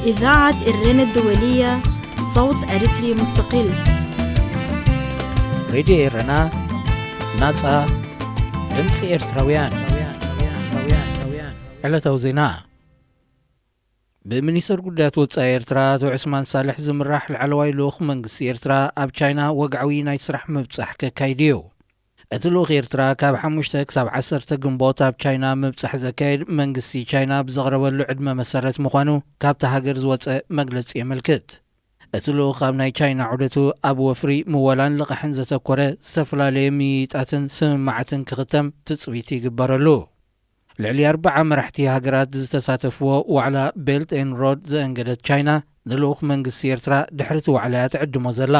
إذاعة إرينا الدولية، صوت أريتري مستقل. ሬድዮ ኤረና፣ ናጻ ድምጺ ኤርትራውያን። ዕለታዊ ዜና። ብሚኒስተር ጉዳያት ወጻኢ ኤርትራ ኣቶ ዑስማን ሳልሕ ዝምራሕ ላዕለዋይ ልኡኽ መንግስቲ ኤርትራ ኣብ ቻይና ወግዓዊ ናይ ስራሕ ምብጻሕ ከካይድ እዩ። እቲ ልኡኽ ኤርትራ ካብ ሓሙሽተ ክሳብ ዓሰርተ ግንቦት ኣብ ቻይና ምብጻሕ ዘካየድ መንግስቲ ቻይና ብዘቕረበሉ ዕድመ መሰረት ምዃኑ ካብታ ሃገር ዝወጸ መግለጺ የመልክት። እቲ ልኡኽ ኣብ ናይ ቻይና ዑደቱ ኣብ ወፍሪ ምወላን ልቓሕን ዘተኮረ ዝተፈላለየ ምይይጣትን ስምምዓትን ክኽተም ትጽቢት ይግበረሉ። ልዕሊ ኣርብዓ መራሕቲ ሃገራት ዝተሳተፍዎ ዋዕላ ቤልት ኤን ሮድ ዘእንገደት ቻይና ንልኡኽ መንግስቲ ኤርትራ ድሕሪ እቲ ዋዕላ እያ ትዕድሞ ዘላ።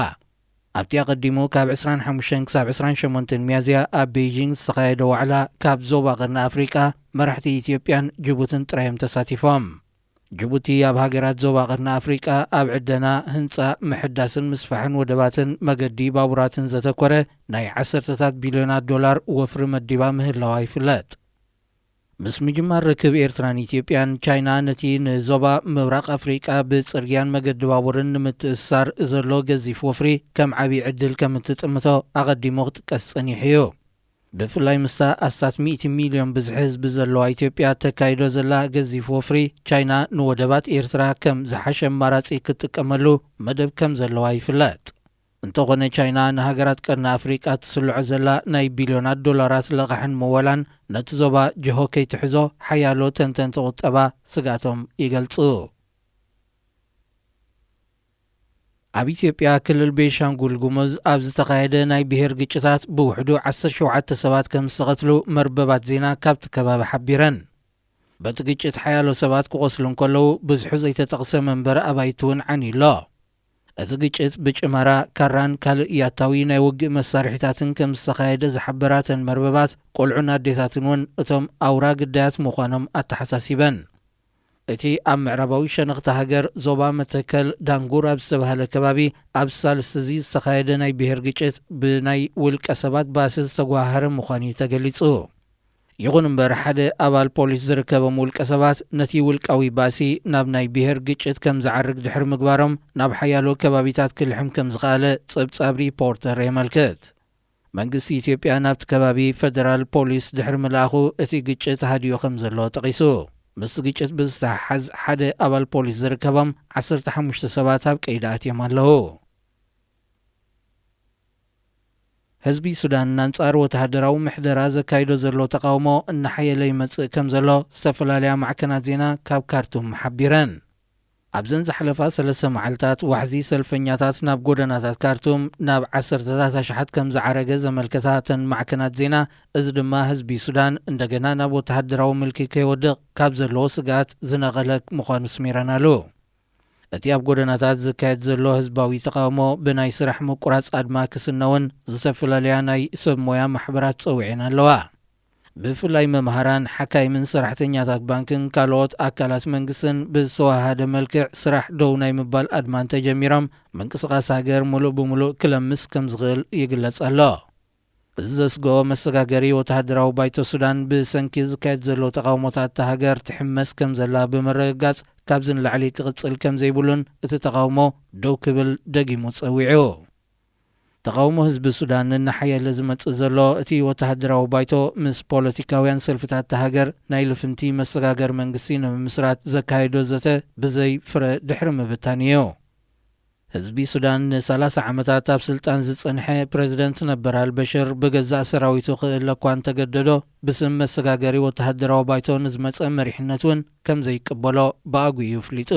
ኣብቲ ኣቐዲሙ ካብ ዕስራን ሓሙሽተን ክሳብ ዕስራን ሸሞንተን ሚያዝያ ኣብ ቤይጂንግ ዝተኻየደ ዋዕላ ካብ ዞባ ቀርኒ ኣፍሪቃ መራሕቲ ኢትዮጵያን ጅቡትን ጥራይ እዮም ተሳቲፎም። ጅቡቲ ኣብ ሃገራት ዞባ ቀርኒ ኣፍሪቃ ኣብ ዕደና፣ ህንጻ፣ ምሕዳስን ምስፋሕን ወደባትን መገዲ ባቡራትን ዘተኮረ ናይ ዓሰርተታት ቢልዮናት ዶላር ወፍሪ መዲባ ምህላዋ ይፍለጥ። ምስ ምጅማር ርክብ ኤርትራን ኢትዮጵያን፣ ቻይና ነቲ ንዞባ ምብራቕ ኣፍሪቃ ብጽርግያን መገዲ ባቡርን ንምትእስሳር ዘሎ ገዚፍ ወፍሪ ከም ዓቢ ዕድል ከም እትጥምቶ ኣቐዲሙ ክጥቀስ ጸኒሑ እዩ። ብፍላይ ምስታ ኣስታት ሚእቲ ሚልዮን ብዝሒ ህዝቢ ዘለዋ ኢትዮጵያ ተካይዶ ዘላ ገዚፍ ወፍሪ፣ ቻይና ንወደባት ኤርትራ ከም ዝሓሸ ኣማራጺ ክትጥቀመሉ መደብ ከም ዘለዋ ይፍለጥ። እንተኾነ፣ ቻይና ንሃገራት ቀርኒ ኣፍሪቃ ትስልዖ ዘላ ናይ ቢልዮናት ዶላራት ለቓሕን ምወላን ነቲ ዞባ ጅሆ ከይትሕዞ ሓያሎ ተንተንቲ ቁጠባ ስግኣቶም ይገልጹ። ኣብ ኢትዮጵያ ክልል ቤንሻንጉል ጉሙዝ ኣብ ዝተኻየደ ናይ ብሄር ግጭታት ብውሕዱ ዓሰርተ ሸውዓተ ሰባት ከም ዝተቐትሉ መርበባት ዜና ካብቲ ከባቢ ሓቢረን። በቲ ግጭት ሓያሎ ሰባት ክቖስሉ እንከለዉ፣ ብዝሑ ዘይተጠቕሰ መንበሪ ኣባይቲ እውን ዓንዩ ኣሎ። እቲ ግጭት ብጭመራ፣ ካራን ካልእ ያታዊ ናይ ውግእ መሳርሒታትን ከም ዝተኻየደ ዝሓበራ እተን መርበባት፣ ቆልዑን ኣዴታትን እውን እቶም ኣውራ ግዳያት ምዃኖም ኣተሓሳሲበን። እቲ ኣብ ምዕራባዊ ሸነኽቲ ሃገር ዞባ መተከል ዳንጉር ኣብ ዝተባህለ ከባቢ ኣብ ሳልስቲ እዚ ዝተኻየደ ናይ ብሄር ግጭት ብናይ ውልቀ ሰባት ባሲ ዝተጓሃረ ምዃኑ እዩ ተገሊጹ። ይኹን እምበር፣ ሓደ ኣባል ፖሊስ ዝርከቦም ውልቀ ሰባት ነቲ ውልቃዊ ባሲ ናብ ናይ ብሄር ግጭት ከም ዝዓርግ ድሕሪ ምግባሮም፣ ናብ ሓያሎ ከባቢታት ክልሕም ከም ዝኸኣለ ጸብጻብ ሪፖርተር የመልክት። መንግስቲ ኢትዮጵያ ናብቲ ከባቢ ፈደራል ፖሊስ ድሕሪ ምልኣኹ፣ እቲ ግጭት ሃዲኡ ከም ዘሎ ጠቒሱ። ምስቲ ግጭት ብዝተሓሓዝ፣ ሓደ ኣባል ፖሊስ ዝርከቦም ዓሰርተ ሓሙሽተ ሰባት ኣብ ቀይዲ ኣትዮም ኣለዉ። ህዝቢ ሱዳን ኣንጻር ወተሃደራዊ ምሕደራ ዘካይዶ ዘሎ ተቓውሞ እናሓየለ ይመጽእ ከም ዘሎ ዝተፈላለያ ማዕከናት ዜና ካብ ካርቱም ሓቢረን። ኣብዘን ዝሓለፋ ሰለስተ መዓልታት ዋሕዚ ሰልፈኛታት ናብ ጎደናታት ካርቱም ናብ ዓሰርተታት ኣሽሓት ከም ዝዓረገ ዘመልከታ እተን ማዕከናት ዜና፣ እዚ ድማ ህዝቢ ሱዳን እንደገና ናብ ወተሃደራዊ ምልኪ ከይወድቕ ካብ ዘለዎ ስግኣት ዝነቐለ ምዃኑ ስሚረናሉ። እቲ ኣብ ጎደናታት ዝካየድ ዘሎ ህዝባዊ ተቓውሞ ብናይ ስራሕ ምቁራጽ ኣድማ ክስነውን ዝተፈላለያ ናይ ሰብ ሞያ ማሕበራት ጸዊዐን ኣለዋ። ብፍላይ መምሃራን፣ ሓካይምን ሰራሕተኛታት ባንክን ካልኦት ኣካላት መንግስትን ብዝተዋሃደ መልክዕ ስራሕ ደው ናይ ምባል ኣድማ እንተጀሚሮም፣ ምንቅስቓስ ሃገር ምሉእ ብምሉእ ክለምስ ከም ዝኽእል ይግለጽ ኣሎ። እዚ ዘስግኦ መሰጋገሪ ወተሃደራዊ ባይቶ ሱዳን ብሰንኪ ዝካየድ ዘሎ ተቓውሞታት እታ ሃገር ትሕመስ ከም ዘላ ብምርግጋጽ፣ ካብዚ ንላዕሊ ክቕጽል ከም ዘይብሉን እቲ ተቓውሞ ደው ክብል ደጊሙ ጸዊዑ። ተቓውሞ ህዝቢ ሱዳን እናሓየለ ዝመጽእ ዘሎ፣ እቲ ወተሃደራዊ ባይቶ ምስ ፖለቲካውያን ሰልፍታት እታ ሃገር ናይ ልፍንቲ መሰጋገሪ መንግስቲ ንምምስራት ዘካየዶ ዘተ ብዘይ ፍረ ድሕሪ ምብታን እዩ። ህዝቢ ሱዳን ንሰላሳ ዓመታት ኣብ ስልጣን ዝጸንሐ ፕረዚደንት ነበር ኣልበሽር ብገዛእ ሰራዊቱ ክእለ እኳ እንተገደዶ፣ ብስም መሰጋገሪ ወተሃደራዊ ባይቶ ንዝመጸ መሪሕነት እውን ከም ዘይቅበሎ ብኣጉኡ ኣፍሊጡ።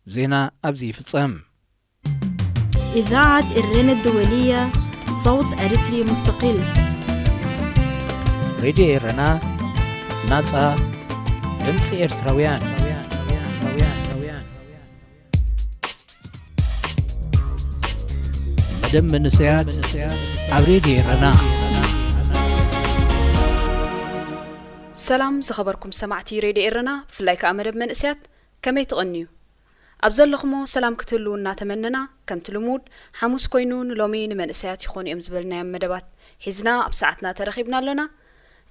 ዜና ኣብዚ ይፍጸም። إذاعة إرينا الدولية، صوت أريتري مستقل. ሬድዮ ኤረና፣ ናጻ ድምጺ ኤርትራውያን። መደብ መንእሰያት ኣብ ሬድዮ ኤረና። ሰላም ዝኸበርኩም ሰማዕቲ ሬድዮ ኤረና፣ ብፍላይ ከኣ መደብ መንእሰያት፣ ከመይ ትቐንዩ? ኣብ ዘለኹሞ ሰላም ክትህልዉ እናተመነና፣ ከምቲ ልሙድ ሓሙስ ኮይኑ ንሎሚ ንመንእሰያት ይኾኑ እዮም ዝበልናዮም መደባት ሒዝና ኣብ ሰዓትና ተረኺብና ኣሎና።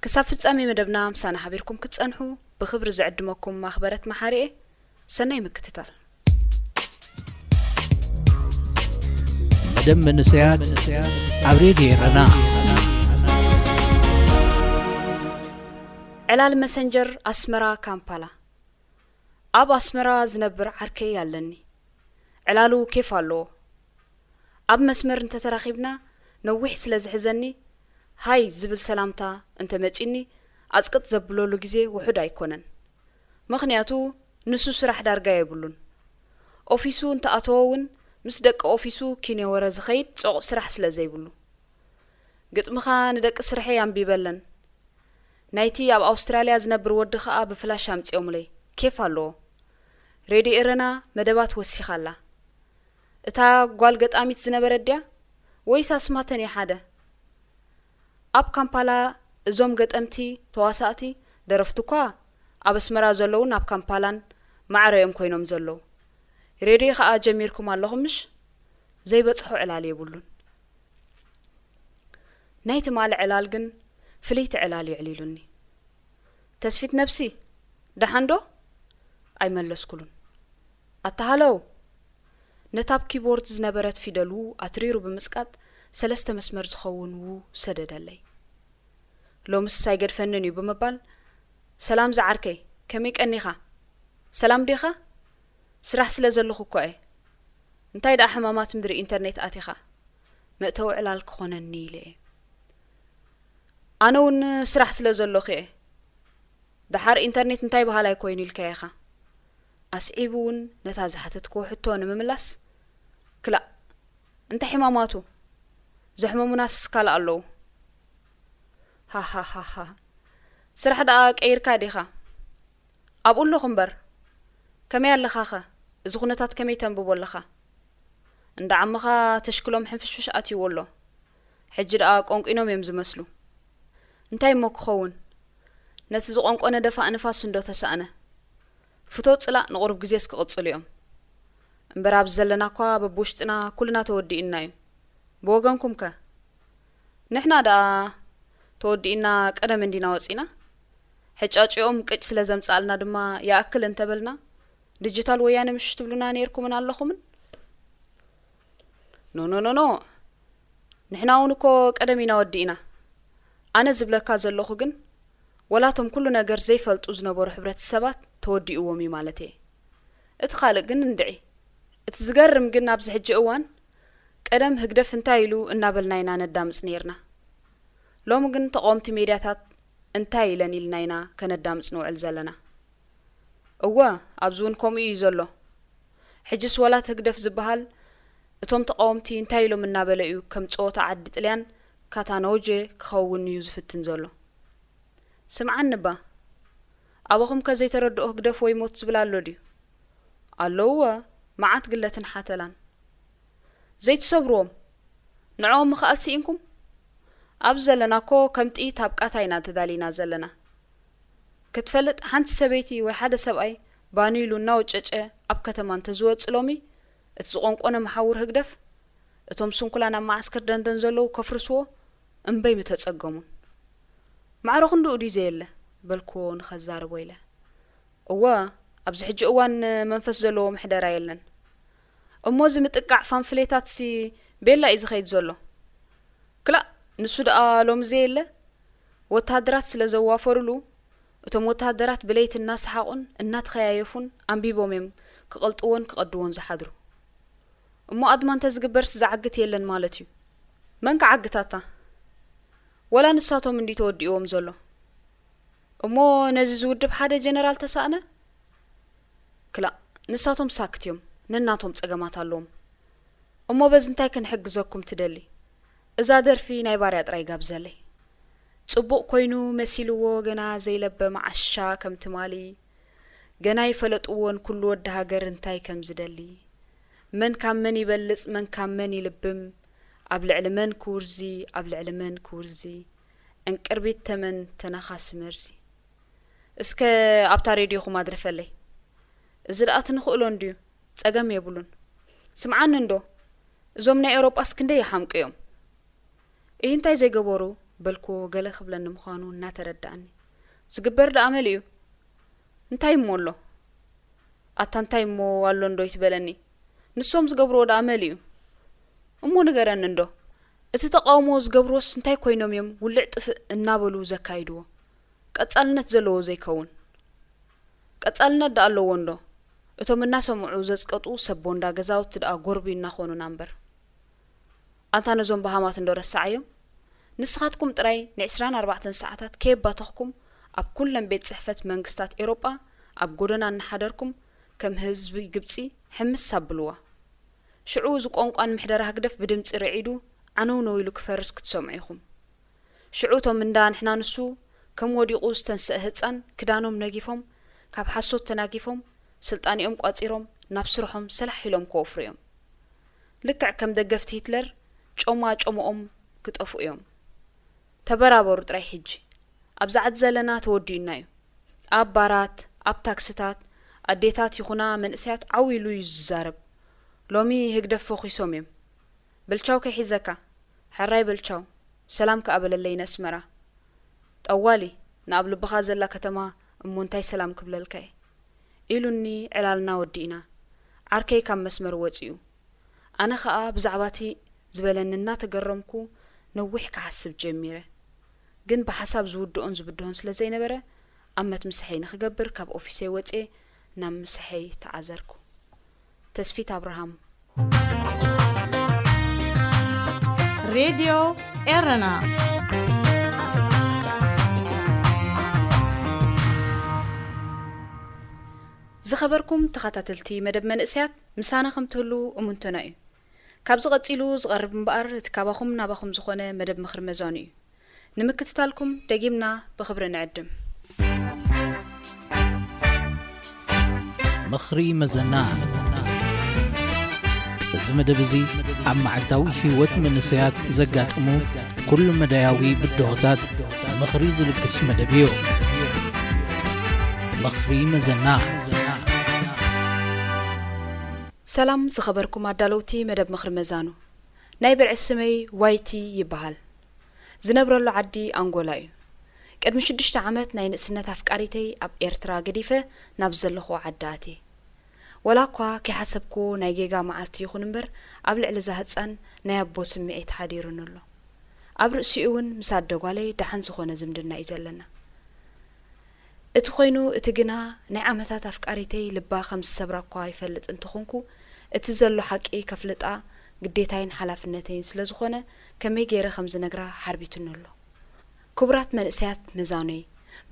ክሳብ ፍጻሜ መደብና ምሳና ሓቢርኩም ክትጸንሑ ብኽብሪ ዝዕድመኩም ማኽበረት መሓሪኤ። ሰናይ ምክትታል። መደብ መንእሰያት ኣብ ሬድዮ ኤረና። ዕላል መሰንጀር ኣስመራ ካምፓላ። ኣብ ኣስመራ ዝነብር ዓርከይ ኣለኒ። ዕላሉ ኬፍ ኣለዎ። ኣብ መስመር እንተተራኺብና ነዊሕ ስለ ዝሕዘኒ፣ ሃይ ዝብል ሰላምታ እንተመጺኡኒ ኣጽቅጥ ዘብለሉ ግዜ ውሑድ ኣይኮነን። ምኽንያቱ ንሱ ስራሕ ዳርጋ የብሉን። ኦፊሱ እንተኣተወ እውን ምስ ደቂ ኦፊሱ ኪነ ወረ ዝኸይድ ጽዑቕ ስራሕ ስለ ዘይብሉ። ግጥምኻ ንደቂ ስርሐይ ኣንቢበለን። ናይቲ ኣብ ኣውስትራልያ ዝነብር ወዲ ኸኣ ብፍላሽ ኣምጺኦምለይ። ኬፍ ኣለዎ። ሬድዮ ኤረና መደባት ወሲኻ ኣላ። እታ ጓል ገጣሚት ዝነበረት ድያ? ወይስ ኣስማተን እየ ሓደ? ኣብ ካምፓላ እዞም ገጠምቲ፣ ተዋሳእቲ፣ ደረፍቲ እኳ ኣብ ኣስመራ ዘለውን ኣብ ካምፓላን ማዕረ እዮም ኮይኖም ዘለዉ። ሬድዮ ኸኣ ጀሚርኩም ኣለኹም ምሽ? ዘይበጽሖ ዕላል የብሉን። ናይ ትማሊ ዕላል ግን ፍልይቲ ዕላል የዕሊሉኒ። ተስፊት ነብሲ፣ ደሓን ዶ? ኣይመለስኩሉን። ኣታ ሃለው! ነታ ኣብ ኪቦርድ ዝነበረት ፊደል ው ኣትሪሩ ብምጽቃጥ ሰለስተ መስመር ዝኸውን ው ሰደደለይ። ሎምስ ኣይገድፈንን እዩ ብምባል፣ ሰላም ዝዓርከይ፣ ከመይ ቀኒኻ? ሰላም ዲኻ? ስራሕ ስለ ዘለኹ እኳ እየ። እንታይ ደኣ ሕማማት ምድሪ ኢንተርኔት ኣቲኻ? መእተዊ ዕላል ክኾነኒ ኢለ እየ። ኣነ እውን ስራሕ ስለ ዘለኹ እየ። ደሓር ኢንተርኔት እንታይ በሃላይ ኮይኑ ኢልካዮ ኢኻ። ኣስዒቡ እውን ነታ ዝሓተትክዎ ሕቶ ንምምላስ፣ ክላእ፣ እንታይ ሕማማቱ? ዘሕመሙናስ ካልእ ኣለዉ። ሃሃሃሃ። ስራሕ ደኣ ቀይርካ ዲኻ? ኣብኡ ኣለኹ እምበር። ከመይ ኣለኻኸ? እዚ ኩነታት ከመይ ተንብቦ ኣለኻ? እንዳ ዓምኻ ተሽክሎም ሕንፍሽፍሽ ኣትይዎ ኣሎ። ሕጂ ደኣ ቆንቂኖም እዮም ዝመስሉ። እንታይ እሞ ክኸውን? ነቲ ዝቖንቆነ ደፋእ ንፋስ እንዶ ተሳእነ። ፍቶ ጽላእ ንቑሩብ ግዜስ ክቕጽሉ እዮም። እምበር ኣብዚ ዘለና እኳ በብውሽጥና ኩልና ተወዲኡና እዩ። ብወገንኩም ከ? ንሕና ደኣ ተወዲኡና ቀደም እንዲና ወጺና። ሕጫጭኦም ቅጭ ስለ ዘምጽኣልና ድማ ይኣክል እንተበልና፣ ዲጂታል ወያነ ምሽ ትብሉና ነይርኩምን ኣለኹምን? ኖ ኖ ኖ ኖ። ንሕና እውን እኮ ቀደም ኢና ወዲእና። ኣነ ዝብለካ ዘለኹ ግን፣ ወላቶም ኩሉ ነገር ዘይፈልጡ ዝነበሩ ሕብረተሰባት ተወዲእዎም እዩ ማለት እየ። እቲ ካልእ ግን እንድዒ። እቲ ዝገርም ግን ኣብዚ ሕጂ እዋን፣ ቀደም ህግደፍ እንታይ ኢሉ እናበልና ኢና ነዳምጽ ነይርና። ሎሚ ግን ተቓወምቲ ሜድያታት እንታይ ኢለን ኢልና ኢና ከነዳምጽ ንውዕል ዘለና። እወ፣ ኣብዚ እውን ከምኡ እዩ ዘሎ። ሕጅስ ወላ እቲ ህግደፍ ዝበሃል እቶም ተቓወምቲ እንታይ ኢሎም እናበለ እዩ ከም ጸወታ ዓዲ ጥልያን ካታኖጀ ክኸውን እዩ ዝፍትን ዘሎ። ስምዓኒ እባ፣ ኣባኹም ከ ዘይተረድኦ ህግደፍ ወይ ሞት ዝብል ኣሎ ድዩ? ኣለውወ፣ መዓት ግለትን ሓተላን። ዘይትሰብርዎም፣ ንዕኦም ምኽኣል ስኢንኩም? ኣብዚ ዘለና እኮ ከም ጥይት ኣብ ቃታ ኢና ተዳሊና ዘለና። ክትፈልጥ፣ ሓንቲ ሰበይቲ ወይ ሓደ ሰብኣይ ባኑ ኢሉ እናወጨጨ ኣብ ከተማ እንተዝወጽእ ሎሚ፣ እቲ ዝቖንቆነ መሓውር ህግደፍ፣ እቶም ስንኩላን ኣብ መዓስከር ደንደን ዘለዉ ከፍርስዎ እምበይ ምተጸገሙን። ማዕረ ክንድኡ ድዩ ዘየለ? በልክዎ ንኸዛርቦ ኢለ። እወ፣ ኣብዚ ሕጂ እዋን መንፈስ ዘለዎ ምሕደራ የለን። እሞ እዚ ምጥቃዕ ፋምፍሌታትሲ ቤላ እዩ ዝኸይድ ዘሎ። ክላእ፣ ንሱ ደኣ ሎሚ ዘየለ? ወተሃደራት ስለ ዘዋፈሩሉ፣ እቶም ወተሃደራት ብለይቲ እናሰሓቑን እናተኸያየፉን ኣንቢቦም እዮም ክቐልጥዎን ክቐድዎን ዝሓድሩ። እሞ ኣድማ እንተዝግበርስ ዝዓግት የለን ማለት እዩ። መን ክዓግታታ? ወላ ንሳቶም እንድዩ ተወዲእዎም ዘሎ። እሞ ነዚ ዝውድብ ሓደ ጀነራል ተሳእነ? ክላእ፣ ንሳቶም ሳክት እዮም፣ ነናቶም ጸገማት ኣለዎም። እሞ በዚ እንታይ ክንሕግዘኩም ትደሊ? እዛ ደርፊ ናይ ባርያ ጥራይ ጋብዘለይ። ጽቡቕ ኮይኑ መሲልዎ ገና ዘይለበመ ዓሻ ከም ትማሊ፣ ገና ኣይፈለጥዎን ኩሉ ወዲ ሃገር እንታይ ከም ዝደሊ። መን ካብ መን ይበልጽ፣ መን ካብ መን ይልብም፣ ኣብ ልዕሊ መን ክውርዚ፣ ኣብ ልዕሊ መን ክውርዚ፣ ዕንቅርቢት ተመን ተነኻሲ መርዚ። እስከ ኣብታ ሬድዮኹም ኣድርፈለይ። እዚ ደኣ ትንኽእሎ እንድዩ፣ ጸገም የብሉን። ስምዓኒ እንዶ፣ እዞም ናይ ኤውሮጳስ ክንደይ ይሓምቁ እዮም። ኢሂ እንታይ ዘይገበሩ በልክዎ ገለ ክብለኒ ምዃኑ እናተረድኣኒ። ዝግበር ደኣ መሊኡ። እንታይ እሞ ኣሎ? ኣታ እንታይ እሞ ኣሎ እንዶ ይትበለኒ? ንሶም ዝገብርዎ ደኣ መሊኡ። እሞ ንገረኒ እንዶ፣ እቲ ተቓውሞ ዝገብርዎስ እንታይ ኮይኖም እዮም ውልዕ ጥፍእ እናበሉ ዘካይድዎ? ቀጻልነት ዘለዎ ዘይከውን? ቀጻልነት ደኣ ኣለዎ እንዶ? እቶም እናሰምዑ ዘጽቀጡ ሰብ ቦንዳ ገዛውቲ ደኣ ጎርቢ እናኾኑና እምበር። ኣንታ ነዞም በሃማት እንዶ ረሳዓዮም? ንስኻትኩም ጥራይ ንዕስራን ኣርባዕተን ሰዓታት ከየባተኽኩም ኣብ ኩለን ቤት ጽሕፈት መንግስታት ኤውሮጳ ኣብ ጎደና እናሓደርኩም ከም ህዝቢ ግብጺ ሕምስ ኣብልዋ። ሽዑ እዚ ቋንቋን ምሕደራ ህግደፍ ብድምጺ ርዒዱ ዓነውነው ኢሉ ክፈርስ ክትሰምዑ ኢኹም። ሽዑ እቶም እንዳ ንሕና ንሱ ከም ወዲቑ ዝተንስአ ህጻን ክዳኖም ነጊፎም፣ ካብ ሓሶት ተናጊፎም፣ ስልጣኒኦም ቋጺሮም ናብ ስርሖም ሰላሕ ኢሎም ክወፍሩ እዮም። ልክዕ ከም ደገፍቲ ሂትለር ጮማ ጮምኦም ክጠፍኡ እዮም። ተበራበሩ ጥራይ ሕጂ። ኣብዚ ዓዲ ዘለና ተወዲኡና እዩ። ኣብ ባራት፣ ኣብ ታክስታት፣ ኣዴታት ይኹና መንእሰያት ዓው ኢሉ እዩ ዝዛረብ። ሎሚ ህግደፍ ፈኺሶም እዮም። በልቻው ከይሒዘካ። ሕራይ በልቻው፣ ሰላም ከኣ በለለይ ነስመራ። ጠዋሊ፣ ንኣብ ልብኻ ዘላ ከተማ እሞ እንታይ ሰላም ክብለልካ እየ? ኢሉኒ ዕላልና ወዲእና። ዓርከይ ካብ መስመር ወጺኡ። ኣነ ኸኣ ብዛዕባ እቲ ዝበለኒ እናተገረምኩ ነዊሕ ክሓስብ ጀሚረ። ግን ብሓሳብ ዝውድኦን ዝብድሆን ስለ ዘይነበረ፣ ኣመት ምሳሐይ ንኽገብር ካብ ኦፊሰይ ወጽየ ናብ ምሳሐይ ተዓዘርኩ። ተስፊት ኣብርሃም። ሬድዮ ኤረና። ዝኸበርኩም ተኸታተልቲ መደብ መንእሰያት፣ ምሳና ከም ትህሉ እሙንቶና እዩ። ካብዚ ቀጺሉ ዝቐርብ እምበኣር፣ እቲ ካባኹም ናባኹም ዝኾነ መደብ ምኽሪ መዛኑ እዩ። ንምክትታልኩም ደጊምና ብኽብሪ ንዕድም። ምኽሪ መዘና። እዚ መደብ እዚ ኣብ መዓልታዊ ህይወት መንእሰያት ዘጋጥሙ ኩሉ መዳያዊ ብድሆታት ምኽሪ ዝልግስ መደብ እዩ። ምኽሪ መዘና። ሰላም ዝኸበርኩም ኣዳለውቲ መደብ ምኽሪ መዛኑ። ናይ ብርዒ ስመይ ዋይቲ ይበሃል። ዝነብረሉ ዓዲ ኣንጎላ እዩ። ቅድሚ ሽዱሽተ ዓመት ናይ ንእስነት ኣፍቃሪተይ ኣብ ኤርትራ ገዲፈ ናብ ዘለኹዎ ዓዲ ኣትየ። ወላ እኳ ከይሓሰብኩዎ ናይ ጌጋ መዓልቲ ይኹን እምበር፣ ኣብ ልዕሊ እዛ ህጻን ናይ ኣቦ ስምዒት ሓዲሩኒ ኣሎ። ኣብ ርእሲኡ እውን ምስ ኣደ ጓለይ ደሓን ዝኾነ ዝምድና እዩ ዘለና። እቲ ኮይኑ፣ እቲ ግና ናይ ዓመታት ኣፍቃሪተይ ልባ ከም ዝሰብራ እኳ ይፈልጥ እንተኾንኩ፣ እቲ ዘሎ ሓቂ ከፍልጣ ግዴታይን ሓላፍነተይን ስለ ዝኾነ፣ ከመይ ገይረ ከም ዝነግራ ሓርቢቱኒ ኣሎ። ክቡራት መንእሰያት መዛኖይ፣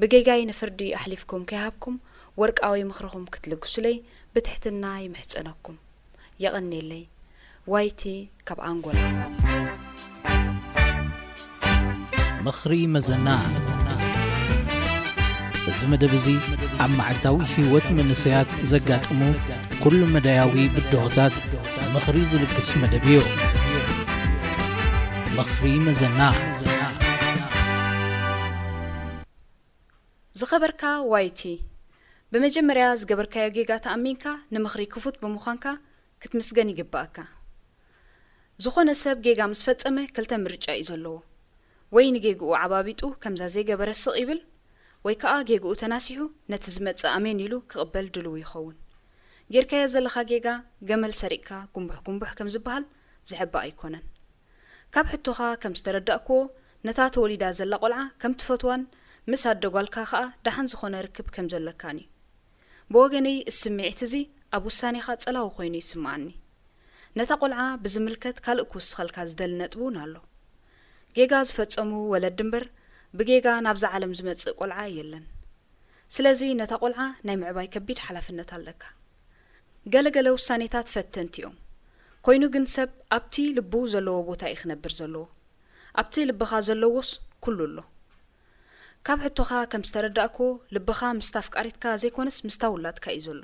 ብጌጋይ ንፍርዲ ኣሕሊፍኩም ከይሃብኩም፣ ወርቃዊ ምኽርኹም ክትልግሱለይ ብትሕትና ይምሕጸነኩም። የቐኔለይ። ዋይቲ ካብ ኣንጎላ። ምኽሪ መዘና። እዚ መደብ እዚ ኣብ መዓልታዊ ህይወት መንእሰያት ዘጋጥሙ ኩሉ መዳያዊ ብድሆታት ምኽሪ ዝልግስ መደብ እዩ። ምኽሪ መዘና። ዝኸበርካ ዋይቲ፣ ብመጀመርያ ዝገበርካዮ ጌጋ ተኣሚንካ ንምኽሪ ክፉት ብምዃንካ ክትምስገን ይግባኣካ። ዝኾነ ሰብ ጌጋ ምስ ፈጸመ ክልተ ምርጫ እዩ ዘለዎ። ወይ ንጌግኡ ዓባቢጡ ከምዛ ዘይገበረ ስቕ ይብል፣ ወይ ከኣ ጌግኡ ተናሲሑ ነቲ ዝመጽእ ኣሜን ኢሉ ክቕበል ድልው ይኸውን። ጌርካዮ ዘለኻ ጌጋ ገመል ሰሪቕካ ጉንቡሕ ጉንቡሕ ከም ዝበሃል ዝሕባእ ኣይኮነን። ካብ ሕቶኻ ከም ዝተረዳእክዎ፣ ነታ ተወሊዳ ዘላ ቆልዓ ከም ትፈትዋን ምስ ኣደ ጓልካ ከኣ ደሓን ዝኾነ ርክብ ከም ዘለካን እዩ። ብወገነይ፣ እዚ ስምዒት እዚ ኣብ ውሳኔኻ ጸላዊ ኮይኑ ይስምዓኒ። ነታ ቆልዓ ብዝምልከት ካልእ ክውስኸልካ ዝደሊ ነጥቢ እውን ኣሎ። ጌጋ ዝፈጸሙ ወለዲ እምበር፣ ብጌጋ ናብዛ ዓለም ዝመጽእ ቆልዓ የለን። ስለዚ ነታ ቆልዓ ናይ ምዕባይ ከቢድ ሓላፍነት ኣለካ። ገለ ገለ ውሳኔታት ፈተንቲ እዮም። ኮይኑ ግን ሰብ ኣብቲ ልቡ ዘለዎ ቦታ እዩ ክነብር ዘለዎ። ኣብቲ ልብኻ ዘለዎስ ኩሉ ኣሎ። ካብ ሕቶኻ ከም ዝተረዳእክዎ፣ ልብኻ ምስታ ኣፍቃሪትካ ዘይኮነስ ምስታ ውላድካ እዩ ዘሎ።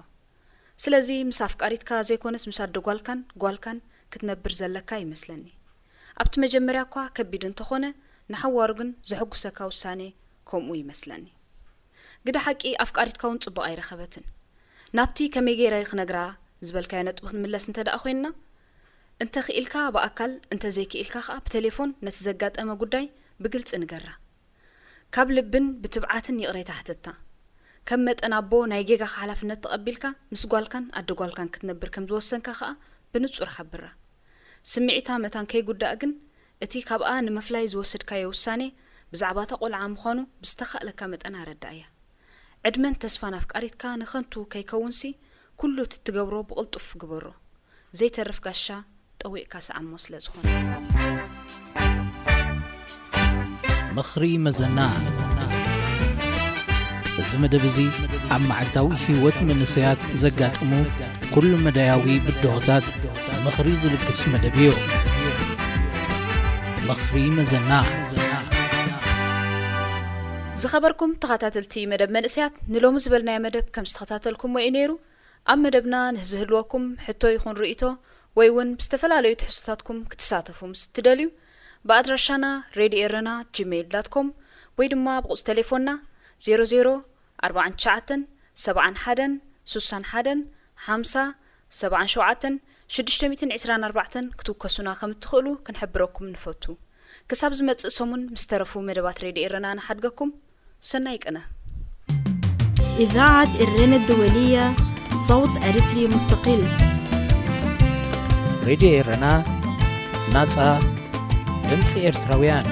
ስለዚ ምስ ኣፍቃሪትካ ዘይኮነስ ምስ ኣደ ጓልካን ጓልካን ክትነብር ዘለካ ይመስለኒ። ኣብቲ መጀመርያ እኳ ከቢድ እንተኾነ፣ ንሓዋሩ ግን ዘሐጉሰካ ውሳኔ ከምኡ ይመስለኒ። ግደ ሓቂ ኣፍቃሪትካ እውን ጽቡቕ ኣይረኸበትን። ናብቲ ከመይ ገይረ ክነግራ ዝበልካዮ ነጥቢ ክንምለስ እንተ ደኣ ኮይንና፣ እንተ ክኢልካ ብኣካል፣ እንተ ዘይክኢልካ ከኣ ብቴሌፎን ነቲ ዘጋጠመ ጉዳይ ብግልጺ ንገራ። ካብ ልብን ብትብዓትን ይቕሬታ ሕተታ። ከም መጠን ኣቦ ናይ ጌጋኻ ሓላፍነት ተቐቢልካ ምስ ጓልካን ኣደ ጓልካን ክትነብር ከም ዝወሰንካ ከኣ ብንጹር ሓብራ። ስምዒታ መታን ከይጉዳእ ግን እቲ ካብኣ ንምፍላይ ዝወሰድካዮ ውሳኔ ብዛዕባ እታ ቆልዓ ምዃኑ ብዝተኻእለካ መጠን ኣረዳእያ። ዕድመን ተስፋን ኣፍቃሪትካ ንኸንቱ ከይከውንሲ ኩሉ እቲ ትገብሮ ብቕልጡፍ ግበሮ። ዘይተርፍ ጋሻ ጠዊቕካ ሰዓሞ ስለ ዝኾነ። ምኽሪ መዘና። እዚ መደብ እዚ ኣብ መዓልታዊ ህይወት መንእሰያት ዘጋጥሙ ኩሉ መዳያዊ ብድሆታት ምኽሪ ዝልግስ መደብ እዩ። ምኽሪ መዘና። ዝኸበርኩም ተኸታተልቲ መደብ መንእሰያት፣ ንሎሚ ዝበልናዮ መደብ ከም ዝተኸታተልኩሞ እዩ ነይሩ። ኣብ መደብና ንዝህልወኩም ሕቶ ይኹን ርእይቶ ወይ እውን ብዝተፈላለዩ ትሕዝቶታትኩም ክትሳተፉ ምስ እትደልዩ ብኣድራሻና ሬድዮ ኤረና ጂሜይል ዳት ኮም ወይ ድማ ብቁጽሪ ቴሌፎንና ዜሮ ዜሮ ኣርባዓን ትሽዓተን ሰብዓን ሓደን ሱሳን ሓደን ሓምሳ ሰብዓን ሸውዓተን ሽዱሽተ ሚእትን ዕስራን ኣርባዕተን ክትውከሱና ከም እትኽእሉ ክንሕብረኩም ንፈቱ። ክሳብ ዝመጽእ ሰሙን ምስ ተረፉ መደባት ሬድዮ ኤረና ንሓድገኩም። ሰናይ ቅነ። إذاعة إرنا الدولية، صوت أريتري مستقل. ሬድዮ ኤረና፣ ናጻ ድምጺ ኤርትራውያን።